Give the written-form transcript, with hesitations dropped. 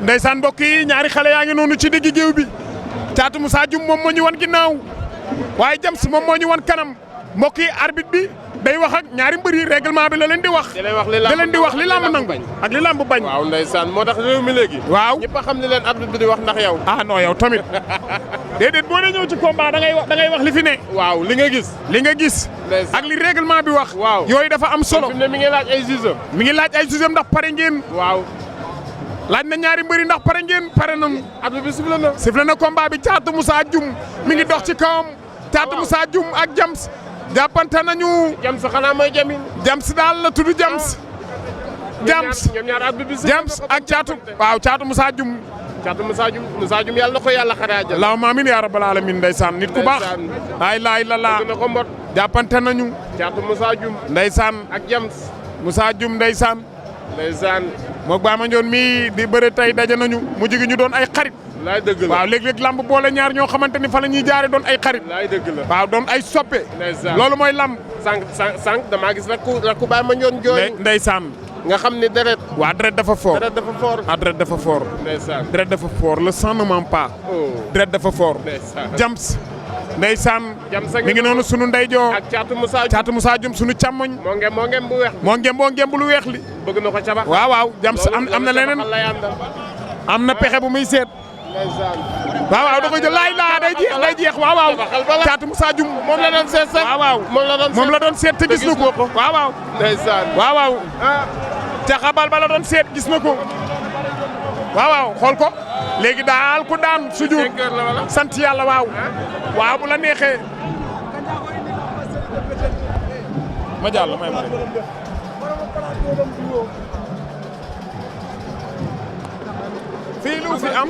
ndeysaan mbokk yi ñaari xale yaa ngi noonu ci diggi géew bi Thiatou Moussa Dioum moom moo ñu wan ginnaaw waaye Jams moom moo ñu wan kanam mbokk yi arbitre bi day wax ak ñaari mbër yi règlement bi la leen di wax. da leen di wax li lamb nangu ak li lamb bañ. waaw ndeysaan moo tax réew mi léegi. waaw ñëpp a xam ne leen arbitre bi di wax ndax yow. ah non yow tamit déedéet boo dee ñëw ci combat da ngay wax li fi ne. waaw li nga gis. li nga gis. ak li règlement bi wax. waaw yooyu dafa am solo. fi mu ne mi ngi laaj ay juge. mi ngi laaj ay juge ndax pare ngeen. waaw. laaj na ñaari mbëri ndax pare ngeen pare nañu. arbitre bi sifflé na. sifflé na combat bi Thiatou Moussa Dioum mi ngi dox ci kawam. Thiatou Moussa Dioum ak Jams. jàppante nañu. Jams xanaa mooy Jamil. Jams daal la tudd Jams. Jams ñoom ñaar arbitre bi Jams ak Thiatou waaw Thiatou Moussa Dioum. Thiatou Moussa Dioum yàlla na ko yàlla xaree àjjana. allahumma amiin yaa rabbal aalamiin ndeysaan nit ku baax. ay laay la laa na ko mbot. jàppante nañu. Thiatou Moussa Dioum. ndeysaan ak Jams. Moussa Dioum ndeysaan. ndeysaan. moog Baye Mandione mii di bëre tey daje nañu mujj gi ñu doon ay xarit. laay dëgg la waaw léeg-léeg lamb boole ñaar ñoo xamante ni fa la ñuy jaare doon ay xarit. laay dëgg la waaw doon ay soppe. ndeysaan loolu mooy lamb. sànq damaa gis rakku Baye Mandione jooy. ndeysaan. nga xam ni deret. waa deret dafa fort. deret dafa fort. ah deret dafa fort. ndeysaan. deret dafa fort le sang ne ment pas. deret dafa fort. ndeysaan. Jams. ndeysaan. Jams mi ngi noonu sunu ndeyjoo. ak Thiatou Moussa Dioum. Thiatou Moussa Dioum sunu càmmoñ. moo ngem bu weex. moo ngem lu weex li. bëgg na ko cabax. waaw Jams am na leneen. am na pexe bu muy seet. waaw da koy jël day jeex waaw. Thiatou Moussa Dioum moom la doon seet sax. waaw moom la doon seet te gis na ko. waaw. ndeysaan. waaw. caxabal ba la doon seet gis na ko. waaw xool ko. léegi daal ku daan sujud sant yàlla waaw bu la neexee. ma jàll may ma fii lu fi am.